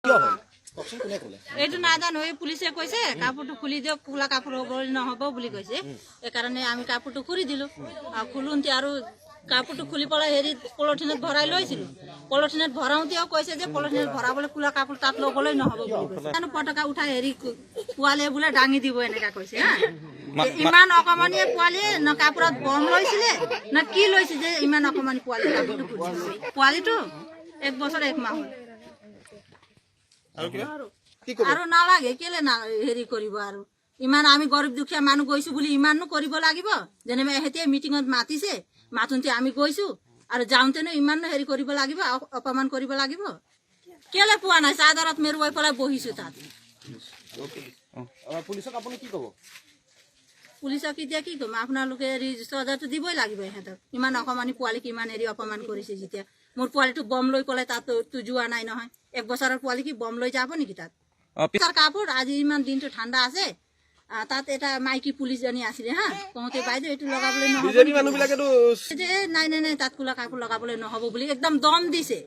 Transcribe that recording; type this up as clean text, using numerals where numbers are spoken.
কিয় হ'ল কওকচোন, কোনে ক'লে? এইটো নাজানো। এই পুলিচে কৈছে, কাপোৰটো খুলি দিয়ক, খোলা কাপোৰ হ'ব নহ'ব বুলি কৈছে। সেইকাৰণে আমি কাপোৰটো খুলি দিলো। আৰু খোলোতে আৰু কাপোৰটো খুলি পেলাই হেৰি পলিথিনত ভৰাই লৈছিলো। পলিথিনত ভৰাওঁতেও কৈছে যে পলিথিনত ভৰাবলৈ খোলা কাপোৰ তাত ল'বলৈ নহ'ব বুলি কৈছে। জানো, পটকা উঠাই হেৰি পোৱালিয়ে বোলে দাঙি দিব, এনেকা কৈছে। হা, ইমান অকমানিয়ে পোৱালিয়ে ন কাপোৰত বম লৈছিলে না কি লৈছে যে ইমান অকমানি পোৱালি কাপোৰটো খুলি দিছে? পোৱালিটো 1 বছৰ 1 মাহ হ'ল। আৰু কিবা কি ক'ব? আৰু নালাগে। কেলে না হেৰি কৰিব? আৰু ইমান আমি গৰীব দুখীয়া মানুহ গৈছো বুলি ইমাননো কৰিব লাগিব? যেনিবা এহেঁতে মিটিঙত মাতিছে, মাতোতে আমি গৈছো। আৰু যাওঁতেনো ইমাননো হেৰি কৰিব লাগিব, অপমান কৰিব লাগিব? কেলে পোৱা নাই? চাদৰত মেৰুৱাই পেলাই বহিছো তাত। পুলিচক আপুনি কি ক'ব? পুলিচক এতিয়া কি ক'ম? আপোনালোকে হেৰি চজাটো দিবই লাগিব ইহঁতক। ইমান অকমানি পোৱালিক ইমান হেৰি অপমান কৰিছে যেতিয়া। মোৰ পোৱালিটো বম লৈ পেলাই তাত তো যোৱা নাই নহয়। 1 বছৰৰ পোৱালি কি বম লৈ যাব নেকি তাত? তাৰ কাপোৰ আজি ইমান দিনটো ঠাণ্ডা আছে। তাত এটা মাইকী পুলিচজনী আছিলে। হা, কওঁতে বাইদেউ, এইটো লগাবলৈ নহ'ব বিজেপি নেকি? মানুহবিলাকেতো যে নাই নাই নাই, তাত কোলা কাপোৰ লগাবলৈ নহ'ব বুলি একদম দম দিছে।